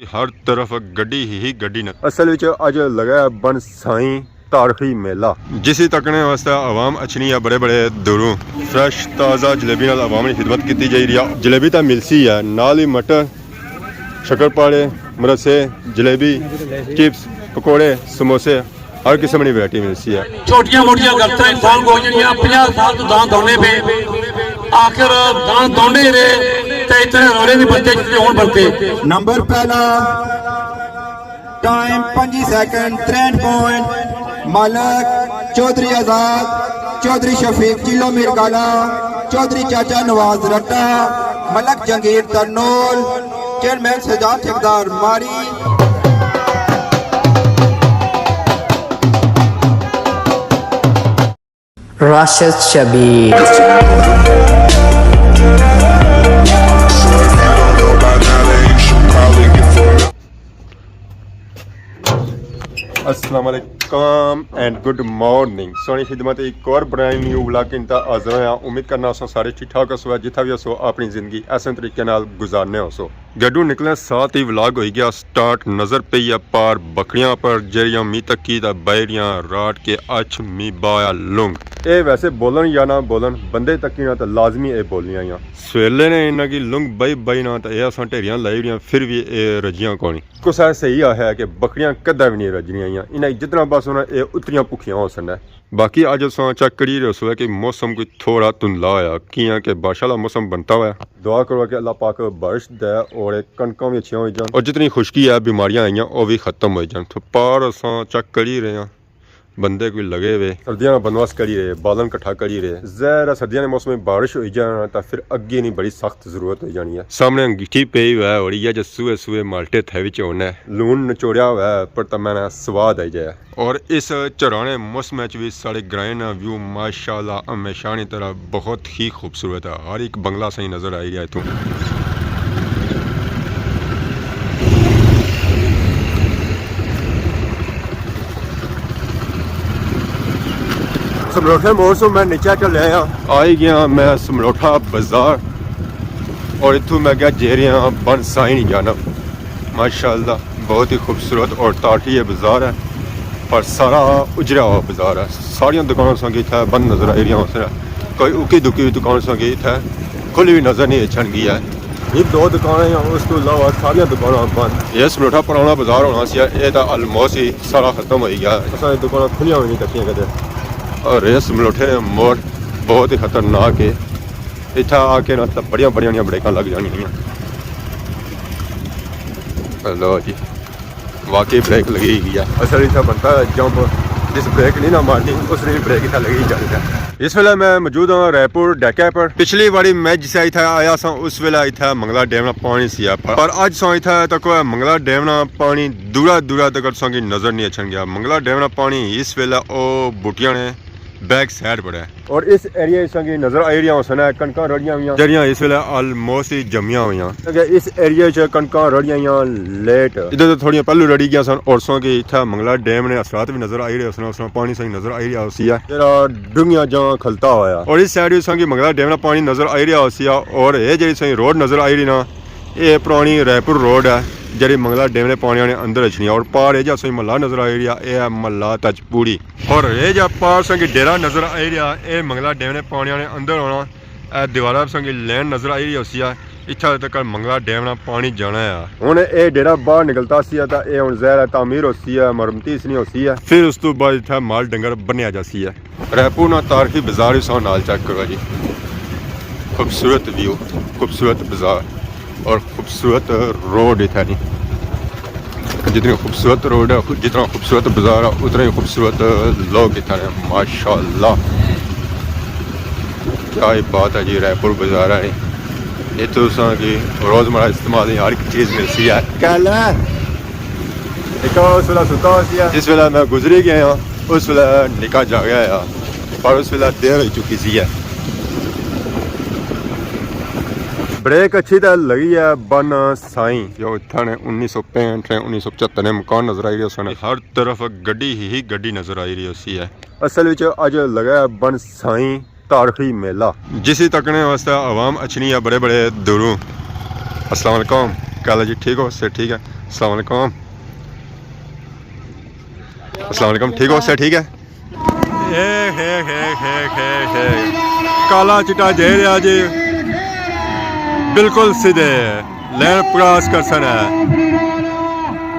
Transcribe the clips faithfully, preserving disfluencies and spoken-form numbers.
ہر طرف گڈی ہی گڈی نظر۔ اصل وچ اج لگا ہے بن سائیں تاریخی میلہ، جسی تکنے واسطے عوام اچھنی ہے بڑے بڑے دوروں۔ فریش تازہ جلیبی نال عوام نی خدمت کیتی جائی رہی ہے۔ جلیبی تاں ملسی ہے، نال ہی مٹر، شکر پاڑے، مرسے، جلیبی، چپس، پکوڑے، سموسے، ہر قسم نی ورائٹی ملسی ہے۔ چھوٹیاں موٹیاں غلطیاں انسان کو جڑیاں پنجاہ سال تو دان دونے پہ، آخر دان دونے رہے تے اتنے رونے نہیں بنتے جتنے ہون بنتے۔ نمبر پہلا، ٹائم پنجی سیکنڈ، تریہٹھ پوائنٹ، مالک چوہدری آزاد، چوہدری شفیق چلو میر کالا، چوہدری چاچا نواز رٹا، ملک جنگیر ترنول، چیئرمین سجاد ٹھیکیدار ماری۔ راشد شبیر۔ السلام علیکم اینڈ گڈ مارننگ۔ سوہنی خدمت ایک اور برانڈ نیو ولاگ انتا حاضر ہویا۔ امید کرنا اساں سارے ٹھیک ٹھاک ہوسو، جتھا وی ہوسو اپنی زندگی احسن طریقے نال گزارنے ہوسو۔ گڈو نکلے ساتھ ہی ولاگ ہوئی گیا سٹارٹ۔ نظر پئی ہے پار بکریاں پر جیڑیاں می تکی تے بہریاں راٹ کے اچھ می بایا لنگ۔ اے ویسے بولن یا نہ بولن، بندے تکی نہ تے لازمی اے بولنیاں ہیاں۔ سویلے نے انہاں کی لنگ بئی بئی نہ تے اے اساں ڈھیریاں لائی اوڑیاں، پھر وی اے رجیاں کونی۔ کسا صحیح آخیا کہ بکریاں کدے وی نہیں رجنیاں ہیاں، انہاں کی جتنا بس ہونا اے اتنیاں بھکھیاں ہوسن۔ باقی اج اساں چیک کری رہے سو کہ موسم کوئی تھوڑا دھندلا ہویا، کیاں کہ بارش والا موسم بنتا ہوا ہے۔ دعا کرو کہ اللہ پاک بارش دے اور کنکاں بھی اچھیاں ہوئی جان، اور جتنی خشکی ہے، بیماریاں آئیاں، او بھی ختم ہوئی جان۔ تو پار اساں چیک کری رہے ہیں، بندے کوئی لگے ہوئے، سردیاں نا بندوبست کری رہے، بالن کٹھا کری رہے۔ ظاہر ہے سردیاں نے موسم میں بارش ہوئی جان تاں پھر اگے نی بڑی سخت ضرورت ہوئی جانی ہے۔ سامنے انگیٹھی پئی ہوا ہے اور یہ جو سوہے سوہے مالٹے تھے وچ ہونا ہے، لون نچوڑیا ہوا ہے، پر تاں میں نے سواد آئی جائے۔ اور اس چرانے موسم وچ وی ساڑے گرائیں نا ویو ماشاءاللہ ہمیشہ نی طرح بہت ہی خوبصورت ہے۔ ہر ایک بنگلہ سائیں نظر آئی رہیا اتھوں۔ سملوٹھے موڑ سوں میں نیچے چلے آیا۔ آئی گیا میں سملوٹھا بازار اور اتھوں میں گیا جیریاں بن سائیں نی جانب۔ ماشاءاللہ، بہت ہی خوبصورت اور تاریخی یہ بازار ہے، پر سارا اجڑا ہوا بازار ہے۔ ساریاں دکاناں ساں کی اتھا بند نظر آئی رہیاں ہوسن، کوئی اکی دکی دکان ساں کی اتھا کھلی ہوئی نظر نہیں اچھن گئی ہے۔ یہ دو دکاناں ہیں، اس تو علاوہ ساریاں دکاناں بند۔ یہ سملوٹھا پرانا بازار ہونا سی، یہ تاں آلموسٹ ہی سارا ختم ہوئی گیا ہے۔ اساں یہ دکاناں کھلیاں ہوئی نہیں تکیاں کدے۔ اور یہ سملوٹھے موڑ بہت ہی خطرناک ہے۔ اتھا آ کے نا تاں بڑیاں بڑیاں نیاں بریکاں لگ جانیاں۔ لو جی، واقعی بریک لگی گئی ہے۔ اصل اتھا بنتا ہے جمپ، جس بریک نہیں نہ مارنی، اس نے بریک اتھا لگی جانی ہے۔ اس ویلے میں موجود ہاں رائے پور ڈیکے پر۔ پچھلی واری میں جسے اتھا آیا سا، اس ویلے اتھا منگلا ڈیم نا پانی سی، پر، پر اج سا اتھا تک منگلا ڈیم نا پانی دورا دورا تک تساں کی نظر نہیں اچھن گیا۔ منگلا ڈیم نا پانی اس ویلے او بوٹیاں نے بیک سائیڈ پر ہے۔ اور اس ایریا اساں کی نظر آئی رہیاں ہوسن کنکاں رڑیاں ہویاں، جڑیاں اس ویلے آلموسٹ ہی جمیاں ہویاں۔ کیونکہ اس ایریا چ کنکاں رڑیاں ہویاں لیٹ۔ ادھر تو تھوڑیاں پہلو رڑی گیاں سن، اور ساں کی اتھا منگلا ڈیم نے اثرات بھی نظر آئی رہے ہوسن، اس طرح پانی ساں کی نظر آئی رہیا ہوسی ہے۔ جڑا ڈونگیاں جاں کھلتا ہویا۔ اور اس سائیڈ بھی ساں کی منگلا ڈیم نا پانی نظر آئی رہیا ہوسی ہے، اور اے جڑی ساں کی روڈ نظر آئی رہی نا، اے پرانی رائے پور روڈ ہے، جڑی منگلا ڈیم نے پانیاں نے اندر اچھنی ہے۔ اور پار اے جا ساں کی محلہ نظر آئی رہیا، اے ہے محلہ تج پوڑی۔ اور اے جا پار ساں کی ڈیرا نظر آئی رہیا، اے منگلا ڈیم نے پانیاں نے اندر ہونا۔ اے دیوارا ساں کی لین نظر آئی رہی ہوسی ہے، اتھا تک منگلا ڈیم نا پانی جانا ہے۔ ہن اے ڈیرا باہر نکلتا سی ہے تاں اے ہن ظاہر ہے تعمیر ہوسی ہے، مرمتی اس نی ہوسی ہے۔ پھر اس تو بعد اتھا مال ڈنگر بنیا جاسی ہے۔ رائے پور نا تاریخی بازار وی ساں نال چیک کرو جی، خوبصورت ویو، خوبصورت بازار اور خوبصورت روڈ اتھا نی۔ جتنی خوبصورت روڈ ہے، جتنا خوبصورت بازار ہے، اتنے ہی خوبصورت لوگ اتھا نے۔ ماشاءاللہ، کیا ہی بات ہے جی، رائے پور بازار ہے۔ اتھوں تساں کی روزمرہ استعمال نی ہر ایک چیز ملسی ہے۔ کہلا ہے۔ نکا اس ویلے ستا ہوسی ہے۔ جس ویلے میں گزری گیا ہاں، اس ویلے نکا جاگیا ہوا، پر اس ویلے دیر ہوئی چکی سی ہے۔ بریک اچھی تے لگی ہے بن سائیں۔ جو اتھا نے انیس سو پینٹھ نے، انیس سو پچہتر نے مکان نظر آئی رہے ہوسن۔ ہر طرف گڈی ہی گڈی نظر آئی رہی ہوسی ہے۔ اصل وچ اج لگا ہے بن سائیں تاریخی میلہ، جسی تکنے واسطے عوام اچھنی ہے بڑے بڑے دوروں۔ السلام علیکم، کیا حال ہے جی؟ ٹھیک ہو؟ صحت ٹھیک ہے؟ السلام علیکم۔ السلام علیکم، ٹھیک ہو؟ سر ٹھیک ہے؟ اے ہے، ہے، ہے، ہے، ہے۔ کالا چٹا جائی رہیا جی، بالکل سیدھے لین کراس کرسن ہے۔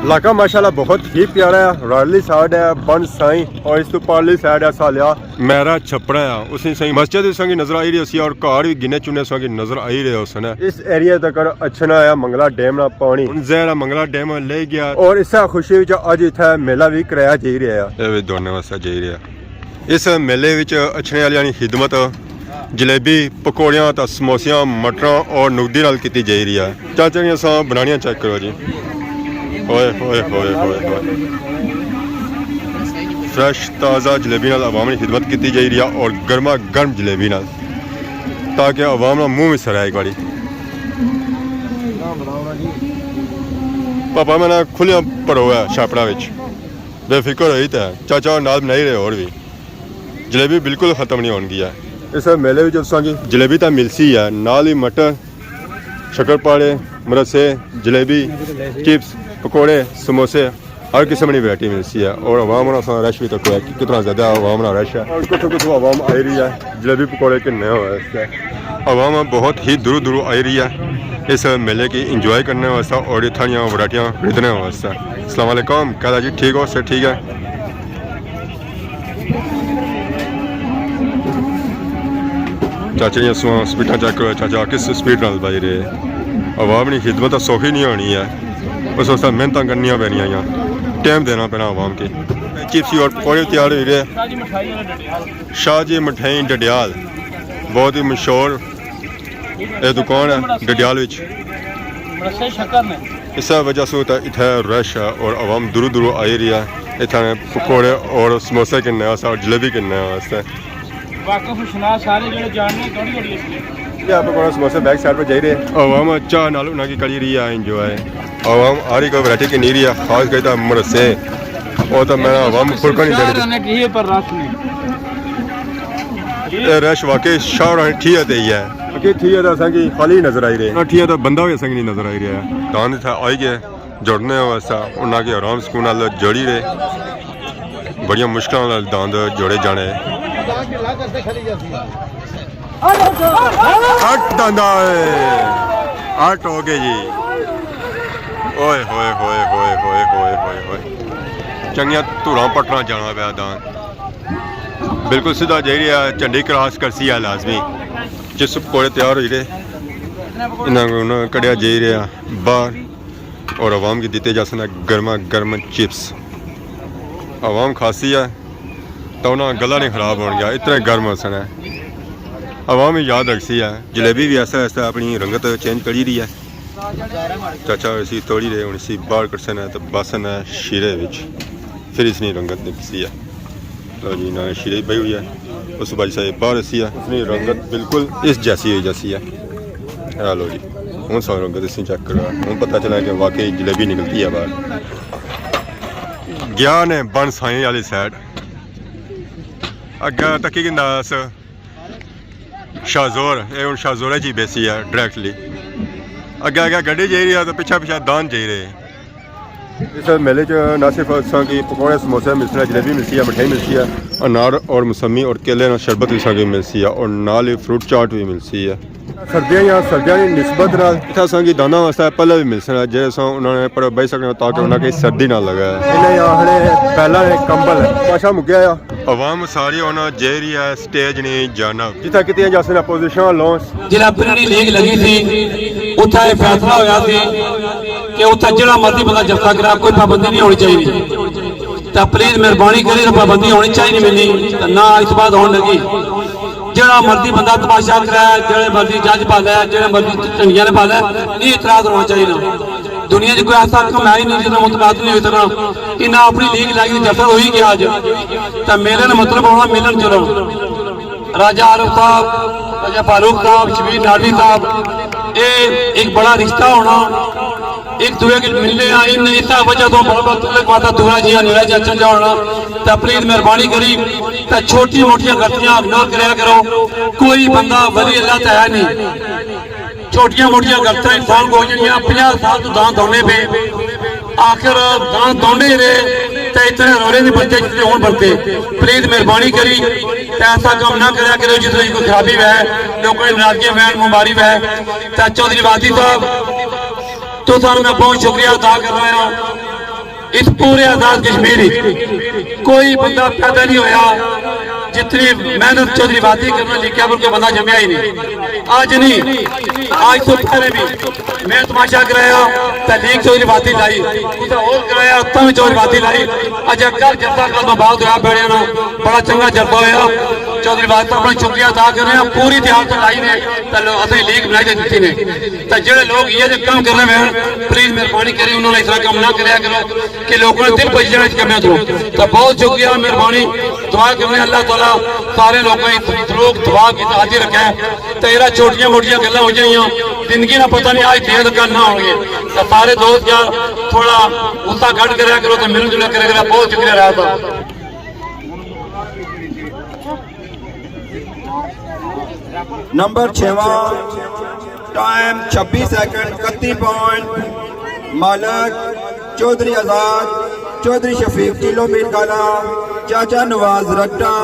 علاقہ ماشاءاللہ بہت ہی پیارا ہے، رارلی سائیڈ ہے، بن سائیں، اور اس تو پارلی سائیڈ ہے سالیا۔ میرا چھپڑا ہے، اس نے سائیں مسجد بھی سانگی نظر آئی رہی ہوسی اور گھر بھی گنے چنے سانگی نظر آئی رہے ہوسن۔ اس ایریا تک اچھنا آیا منگلا ڈیم نا پانی۔ ہن زہرا منگلا ڈیم لے گیا۔ اور اس خوشی وچ اج اتھے میلہ بھی کرایا جائی رہیا ہے۔ اے بھی دوڑنے واسطے جائی رہیا۔ اس میلے وچ اچھنے آلیاں نی خدمت جلیبی، پکوڑیاں تے سموسیاں، مٹراں اور نقدی نال کیتی جائی رہی ہے۔ چاچا جی، اساں بنانیاں چیک کرو جی۔ اوئے ہوئے ہوئے ہوئے ہوئے۔ فریش تازہ جلیبی نال عوام نی خدمت کیتی جائی رہی ہے اور گرما گرم جلیبی نال، تاکہ عوام نا منہ وی سرائے ایک باری۔ پاپا میں نا کھلیا پڑو ہے شاپڑا وچ، بے فکر ہوئی تے چاچا نال بنائی رہے اور بھی۔ جلیبی بالکل ختم نہیں ہون گیا۔ اس میلے وچ تساں کی جلیبی تاں ملسی ہے، نال ہی مٹر، شکر پاڑے، مرسے، جلیبی، چپس، پکوڑے، سموسے، ہر قسم کی ورائٹی ملسی ہے۔ اور عوام ہونا سا رش بھی تکو ہے کہ کتنا زیادہ عوام ہونا رش ہے اور کتھوں کتھوں عوام آئی رہی ہے جلیبی پکوڑے گھننے واسطے۔ عوام بہت ہی دوروں دوروں آئی رہی ہے اس میلے کی انجوائے کرنے واسطے اور اتھاں دیاں ورائٹیاں خریدنے واسطے۔ السلام علیکم، کیا حال ہے جی؟ ٹھیک ہو؟ سر ٹھیک ہے؟ چاچے دیاں سواں سپیڈاں چیک کرو، چاچا کس سپیڈ نال بائی رہے۔ عوام نی خدمت تاں سوکھی نہیں ہونی ہے، اس واسطے محنتاں کرنیاں پینیاں یا ٹائم دینا پینا عوام کی۔ چپس اور پکوڑے تیار ہوئی رہے۔ شاہ جی مٹھائی ڈڈیال، بہت ہی مشہور اے دکان ہے ڈڈیال وچ۔ اس وجہ سے تے اتھے رش ہے اور عوام دوروں دوروں آئی رہی ہے اتھے پکوڑے اور سموسے گھننے واسطے اور جلیبی گھننے واسطے۔ واقف شناس سارے جڑے جاننے تھوڑی تھوڑی اس لیے۔ یہ پکوڑے سموسے بیک سائیڈ پہ جائی رہے۔ عوام چاہ نال انہاں کی کری رہی ہے انجوائے۔ عوام آ رہی کوئی ورائٹی کی نہیں رہی ہے، خاص کر تے مرسے۔ او تے میں عوام پھلکا نہیں دے رہی۔ ٹھیک ہے، پر رش نہیں۔ اے رش واقعی شاہ راں ٹھیک ہے تے ہی ہے۔ کہ ٹھیک ہے تے اساں کی خالی نظر آئی رہے۔ ٹھیک ہے تے بندہ بھی اساں کی نہیں نظر آئی رہا۔ داند اتھا آئی گئے، جوڑنے واسطے انہاں کی آرام سکون نال جوڑی رہے۔ بڑیاں مشکلاں نال داند جوڑے جانے۔ ہٹ داندا اے۔ ہٹ ہو گئے جی۔ اوئے ہوئے ہوئے ہوئے ہوئے ہوئے ہوئے ہوئے۔ چنگیاں دھوراں پٹنا جانا پیا داند۔ بالکل سیدھا جائی رہیا، جھنڈی کراس کرسی ہے لازمی۔ چپس پکوڑے تیار ہوئی رہے، انہاں کو انہاں کڈیا جائی رہیا باہر اور عوام کی دیتے جاسن گرما گرم چپس۔ عوام کھاسی ہے تو انہاں گلا نہیں خراب ہون گیا، اتنے گرم ہوسن ہے۔ عوام ہی یاد رکھسی ہے۔ جلیبی بھی ایسا ایسا اپنی رنگت چینج کری رہی ہے۔ چاچا اسی توڑی رہے، ہن اسی باہر کڈسن ہے تے باسن ہے شیرے وچ، پھر اس نی رنگت نکلسی ہے۔ لو جی، نہ شیرے پئی ہوئی ہے، اس بھائی صاحب باہر اسی ہے، اس نی رنگت بالکل اس جیسی ہوئی جیسی ہے۔ اے لو جی، ہن سارا رنگت اس نی چیک کرو، ہن پتہ چلا کہ واقعی جلیبی نکلتی ہے باہر۔ گیا نے بن سائیں والی سائیڈ، اگے تکی گندا اس شاہ زور، اے ہن شاہ زورے چ ہی بیسی ہے ڈائریکٹلی۔ اگے اگے گڈی جائی رہی ہے تے پچھے پچھے دان جائی رہے۔ اس میلے چ نہ صرف اساں کی پکوڑے، سموسے ملسن، جلیبی ملسی ہے، مٹھائی ملسی ہے، انار اور موسمی اور کیلے نا شربت بھی اساں کی ملسی ہے اور نال ہی فروٹ چاٹ بھی ملسی ہے۔ سردیاں یا سردیاں نی نسبت نال اتھا اساں کی دانداں واسطے پہلے بھی ملسن، جیہڑے اساں انہاں نے پر بہی سکنے تاکہ انہاں کی سردی نہ لگے۔ انہاں آخنے پہلا نے کمبل، پاشا مکیا آ۔ عوام ساری ہونا جائی رہی ہے سٹیج نی جانب۔ جتھا کیتیاں جاسن اپوزیشن لانچ۔ جلہے پرانی لیگ لگی سی، اتھا یہ فیصلہ ہویا سی کہ اتھا جڑا مرضی بندہ جلسہ کرا، کوئی پابندی نہیں ہونی چاہیے۔ تے پلیز مہربانی کری تے پابندی ہونی چاہیے میری، تے نہ اس بعد ہون لگی۔ جڑا مرضی بندہ تماشا کرا، جڑے مرضی جج پالے، جڑے مرضی جھنڈیاں نے پالے، نہیں اعتراض ہونا چاہیے۔ دنیا چ کوئی ایسا حکم ہے ہی نہیں جس نا متبادل نہیں ہوئی سکنا۔ انہاں اپنی لیگ لائی دی جلسہ ہوئی گیا اج۔ تے میلے نا مطلب ہونا ملن جلن۔ راجہ عارف صاحب، راجہ فاروق صاحب، شبیر ناروی صاحب، اے ایک بڑا رشتہ ہونا، ایک دوے کے ملنے آ، ان اس وجہ تو بڑا بڑا تعلق پاتا دورا جیا نیڑا جیا چل جا ہونا۔ تے پلیز مہربانی کری تے چھوٹی موٹیاں غلطیاں نہ کریا کرو۔ کوئی بندہ ولی اللہ تے ہے نہیں۔ چھوٹیاں موٹیاں غلطیاں انسان کو جڑیاں پنجاہ سال تو دان دھونے پے۔ آخر دان دونڈے رہے، تے اتنے روڑے نہیں بنتے جتنے ہون بنتے۔ پلیز مہربانی کری، تے ایسا کم نہ کریا کرو جس وچ کوئی خرابی ہوئے، لوکاں دی ناراضگی ہوئے، ممباری ہوئے۔ تے چودھری واطی صاحب، تساں نوں میں بہت شکریہ ادا کرنا ہاں۔ اس پورے آزاد کشمیر وچ کوئی بندہ پیدا نہیں ہویا جتنی محنت چودھری واطی کرنا لکھیا، بلکہ بندہ جمیا ہی نہیں۔ آج نہیں، آج تو پہلے بھی میں تماشا کرایا، تحلیق چودھری واطی لائی، اتھا ہور کرایا، اتھا بھی چودھری واطی لائی۔ اجے کل جلسہ کل میں بعد ہویا بیڑے نا، بڑا چنگا جلسہ ہویا۔ چودھری واطی اپنا شکریہ ادا کرنے ہیں، پوری دیہات لائی نے، تے لو-، اساں لیگ بنائی تے دتی نے۔ تے جڑے لوگ یہ جے کم کرنے میں، پلیز مہربانی کری انہوں نے اس طرح کم نہ کریا کرو کہ لوگوں نے دل پچ جانے اس کمیں تو۔ تے بہت شکریہ، مہربانی، دعا کرنے اللہ تعالیٰ سارے لوگوں کی لوگ دعا کی حاضر رکھے۔ تے ایرا چھوٹیاں موٹیاں گلاں ہو جائیاں، زندگی نا پتہ نہیں آج دیر کل نہ ہونگی۔ تے سارے دوست یار تھوڑا غصہ گھٹ کریا کرو تے مل جل کریا کرو۔ بہت شکریہ رہا تھا۔ نمبر چھواں، ٹائم چھبی سیکنڈ، اکتی پوائنٹ، مالک چوہدری آزاد، چوہدری شفیق ٹیلو میر کالا، چاچا نواز رٹا،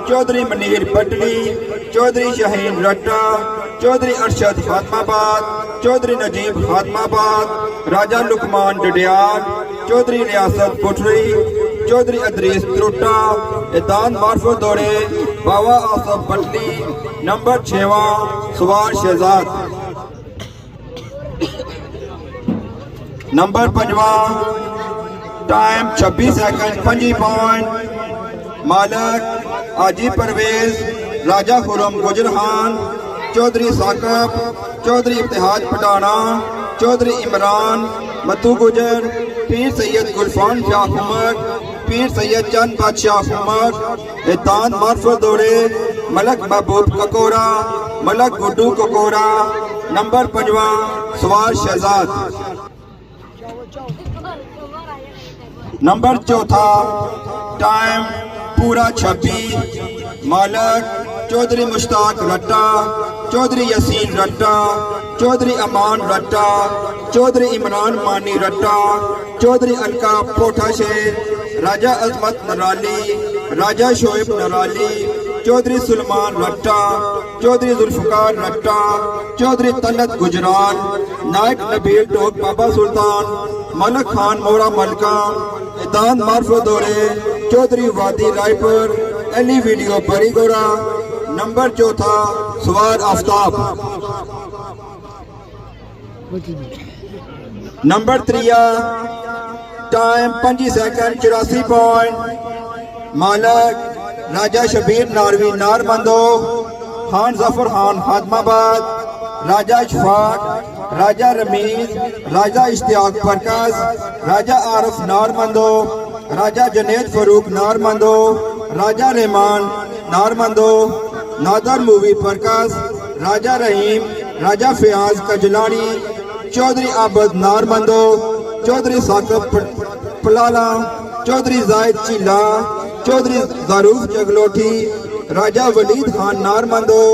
چوہدری منیر بٹلی، چوہدری شاہین رٹا، چوہدری ارشد خاتم آباد، چوہدری نجیب خاتم آباد، راجہ لقمان ڈڈیال، چوہدری ریاست پٹھری، چوہدری ادریس تروٹا، اے داند معرفت دورے، باوا آصف بٹلی، نمبر چھواں، سوار شہزاد۔ نمبر پنجواں، ٹائم چھبی سیکنڈ، پنجی پوائنٹ، مالک حاجی پرویز، راجہ خرم گجر خان، چوہدری ثاقب، چوہدری ابتہاج پٹھانا، چوہدری عمران، متو گجر، پیر سید گلفان شاہ خمر، پیر سید چند بادشاہ خمر، اے داند معرفت دورے، ملک محبوب ککورا، ملک گڈو ککورا، نمبر پنجواں، سوار شہزاد۔ نمبر چوتھا، ٹائم پورا چھبی، مالک چوہدری مشتاق رٹا، چوہدری یاسین رٹا، چوہدری امان رٹا، چوہدری عمران مانی رٹا، چوہدری الکا پوٹھا شیر، راجہ عظمت نرالی، راجہ شعیب نرالی، چوہدری سلمان رٹا، چوہدری ذوالفقار رٹا، چوہدری طلعت گجرال، نائک نبیل ٹوک بابا سلطان، ملک خان مورا ملکہ، اے داند معرفت دورے، چوہدری وادی رائے پور، ایلی ویڈیو بری گورا، نمبر چوتھا، سوار آفتاب۔ نمبر تریا، ٹائم پنجی سیکنڈ، چوراسی پوائنٹ، مالک راجہ شبیر ناروی نارمندو، خان ظفر خان خادم آباد، راجہ اشفاق، راجہ رمیز، راجہ اشتیاق پرکس، راجہ عارف نارمندو، راجہ جنید فاروق نارمندو، راجہ رحمان نارمندو، نادر مووی پرکس، راجہ رحیم، راجہ فیاض کجلانی، چوہدری عابد نارمندو، چوہدری ثاقب پ-، پلالا، چوہدری زاہد چیلا، چوہدری ظروف جگلوٹھی، راجہ ولید خان نارمندو،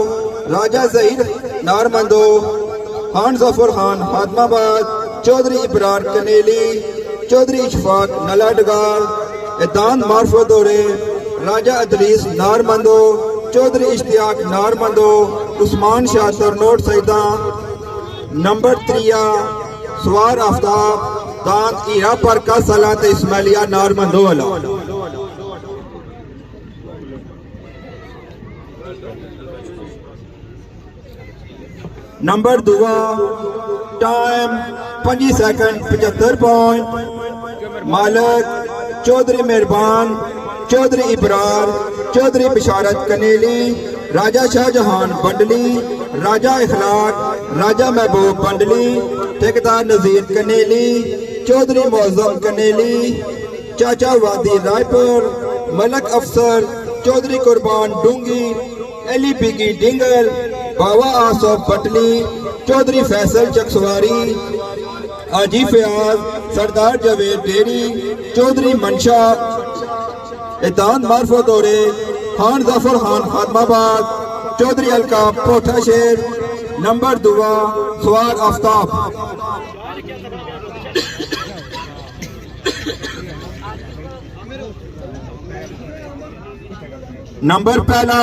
راجہ ظہیر نارمندو، خان ظفر خان خادم آباد، چوہدری ابرار کنیلی، چوہدری اشفاق نلا ڈگال، اے داند معرفت دورے، راجہ ادریس نارمندو، چوہدری اشتیاق نارمندو، عثمان شاہ ترنوٹ سیداں، نمبر تریا، سوار آفتاب، داند ہیرا پرکا سلا تے اسماعیلیہ نارمندو والا۔ نمبر دوا، ٹائم پنجی سیکنڈ، پچھتر پوائنٹ، مالک چوہدری مہربان، چوہدری ابرار، چوہدری بشارت کنیلی، راجہ شاہ جہان بنڈلی، راجہ اخلاق، راجہ محبوب بنڈلی، ٹھیکیدار نذیر کنیلی، چوہدری معظم کنیلی، چاچا وادی رائے پور، ملک افسر، چوہدری قربان ڈونگی، علی بیگی ڈنگل، باوا آصف بٹلی، چوہدری فیصل چکسواری، حاجی فیاض، سردار جاوید ڈیری، چوہدری منشا، اے داند معرفت دورے، خان ظفر خان خادم آباد، چوہدری الکا پوٹھا شیر، نمبر دوا، سوار آفتاب۔ نمبر پہلا،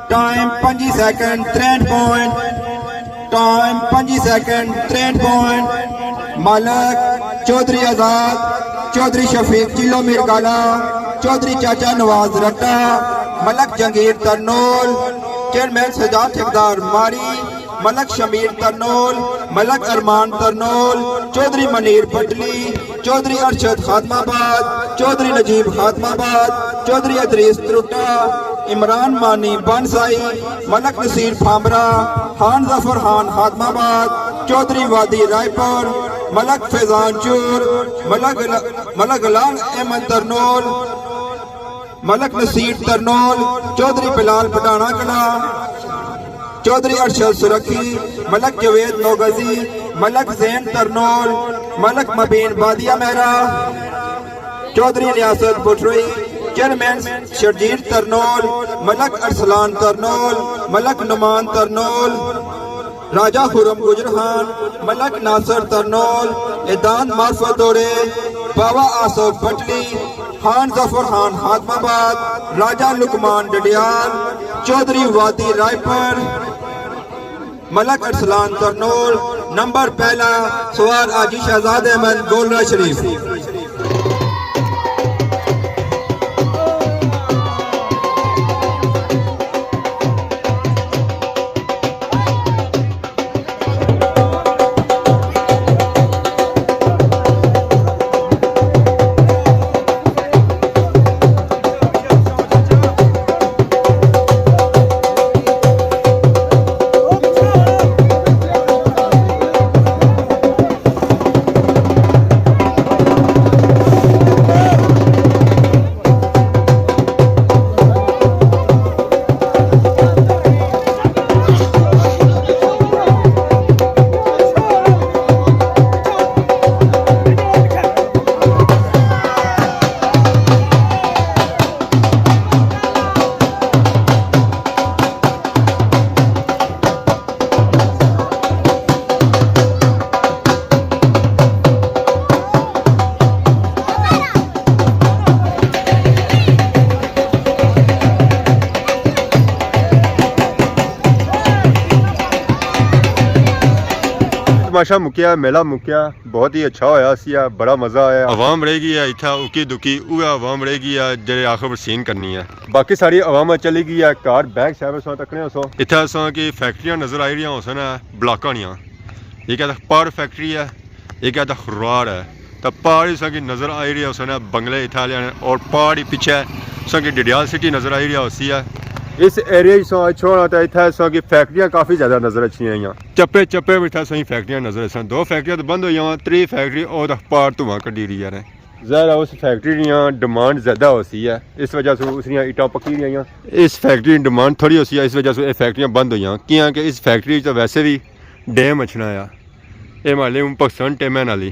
ٹائم پنجی سیکنڈ، تریہٹھ پوائنٹ۔ ٹائم پنجی سیکنڈ، تریہٹھ پوائنٹ۔ ملک چوہدری آزاد، چوہدری شفیق چلو میر کالا، چوہدری چاچا نواز رٹا، ملک جنگیر ترنول، چیئرمین سجاد ٹھیکدار ماری، ملک شمیر ترنول، ملک ارمان ترنول، چوہدری منیر بٹلی، چوہدری ارشد خادم آباد، چوہدری نجیب خادم آباد، چوہدری ادریس تروٹا، عمران مانی بانسائی، ملک نصیر پھامرا، خان ظفر خان خادم آباد، چوہدری وادی رائے پور، ملک فیضان چور، ملک، ملک غلام احمد ترنول، ملک نصیر ترنول، چوہدری بلال پٹھانا کلا، چوہدری ارشد سرخی، ملک جاوید نوگزی، ملک زین ترنول، ملک مبین بادیا مہرا، چوہدری ریاست بٹروئی، چیئرمین شرجیل ترنول، ملک ارسلان ترنول، ملک نعمان ترنول، راجہ خرم گجر خان، ملک ناصر ترنول، ادان معرفت دوڑے، باوا آصف بٹلی، خان ظفر خان خادم آباد، راجہ لقمان ڈڈیال، چوہدری وادی رائے پور، ملک ارسلان ترنول، نمبر پہلا، سوار حاجی شہزاد احمد گولڑا شریف۔ تماشا مکیا، میلہ مکیا، بہت ہی اچھا ہویا سی، بڑا مزہ آیا۔ عوام رہ گئی ہے اتھا اکی دکی، اوہے عوام رہ گئی ہے جڑے آخر پر سین کرنی ہے۔ باقی ساری عوام چلی گئی ہے گھر، بیک سائیڈ اساں تکنے ہوسو۔ اتھا اساں کی فیکٹریاں نظر آئی رہیاں ہوسن، بلاکاں نیاں۔ ایک ہے پاڑ فیکٹری ہے، ایک ہے خروار ہے۔ تے پہاڑ ہی اساں کی نظر آئی رہیا ہوسن بنگلے اتھے آلیاں نے، اور پہاڑ ہی پچھے اساں کی ڈڈیال سٹی نظر آئی رہیا ہوسی ہے۔ اس ایریا ہی ساں اچھو نا تے اتھے اساں کی فیکٹریاں کافی زیادہ نظر اچھیاں آئیاں۔ چپے چپے وچ اتھے اساں کی فیکٹریاں نظر اچھن۔ دو فیکٹریاں تے بند ہوئی جاواں، تری فیکٹری او تے پہاڑ دھواں کڈی رہی ہے۔ ظاہر ہے اس فیکٹری نیاں ڈیمانڈ زیادہ ہوسی ہے، اس وجہ سے اس نیاں اٹاں پکی رہیاں۔ اس فیکٹری نی ڈیمانڈ تھوڑی ہوسی ہے، اس وجہ سے اے فیکٹریاں بند ہوئیاں، کیاں کہ اس فیکٹری وچ تاں ویسے وی ڈیم اچھنا آ۔ اے مالے ہن پاکستان ٹیمے نالی۔